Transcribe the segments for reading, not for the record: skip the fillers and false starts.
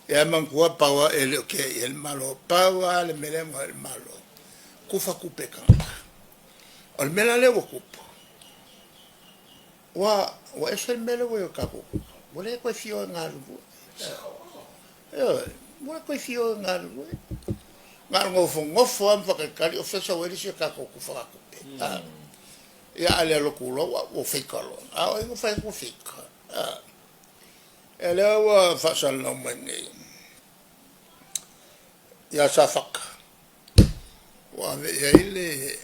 Ia manatua pau lava e le o tea i ai le Malo, pau lava le mea lea e manao ai le Malo, tufa tupe i tagata. O le mea la lea ua tupu, ua ese le mea lea ua i ai o tatou ua le toe fia o e galulue. Ioe, ua le toe fia o e galulue. Na o le nofonofo lava ma faatalitali o fea e sau ai le isi a tatou tufagatupe. Ia a le alu atu loa ua faker loa. A o ai na fai atu ua faker? Ia lea ua faasalalau mai nei ia Safata ua ave i ai le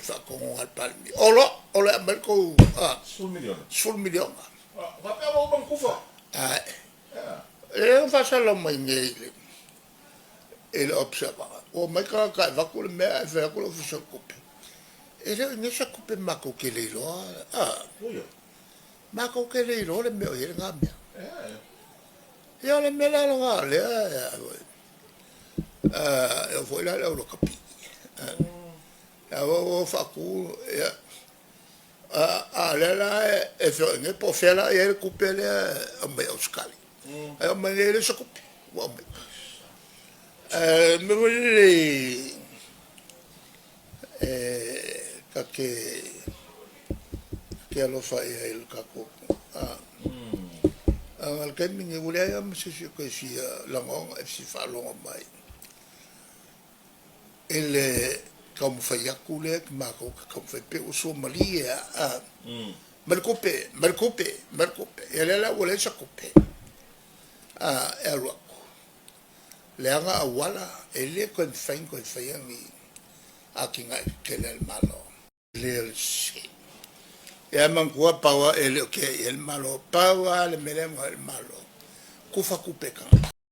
faatonuga a le Palemia. Olo, Olo e aumai le tou $10 miliona. Faapea ua uma ona tufa? Ae. Lea ua faasalalau mai nei i le Observer, ua omai tagata e avatu le mea ae fai atu le Ofisa o Tupe, e le o i ai se tupe matou te le iloa. Matou te le iloa le mea o i ai lena mea. Ia o le mea la lena o lea e oo foi la i le au lakapi. A ua faatu, ia, a o lea la e feoai nei po o fea la o i ai le tupe lea e aumai e Ausetalia. Ae oo mai nei e leai se tupe ua aumai. Ae o le mea foi lele e ta te alofa i ai i le tatou atunuu. Leaga o le taimi lenei ua leai lava ma se isi o toe fia lagona e fia faalogo mai i le taumafai atu lea matou te taumafai, pei ua suamalie lava, aumai le tupe, aumai le tupe, aumai le tupe. Ia lea la ua leai se tupe e alu atu, leaga auala, e le toe mafai ona toe faia ni atinae tetele a le Malo. Ia manatua pau lava e le o tea i ai le Malo, pau lava le mea lea e manao ai le Malo, tufa tupe i tagata.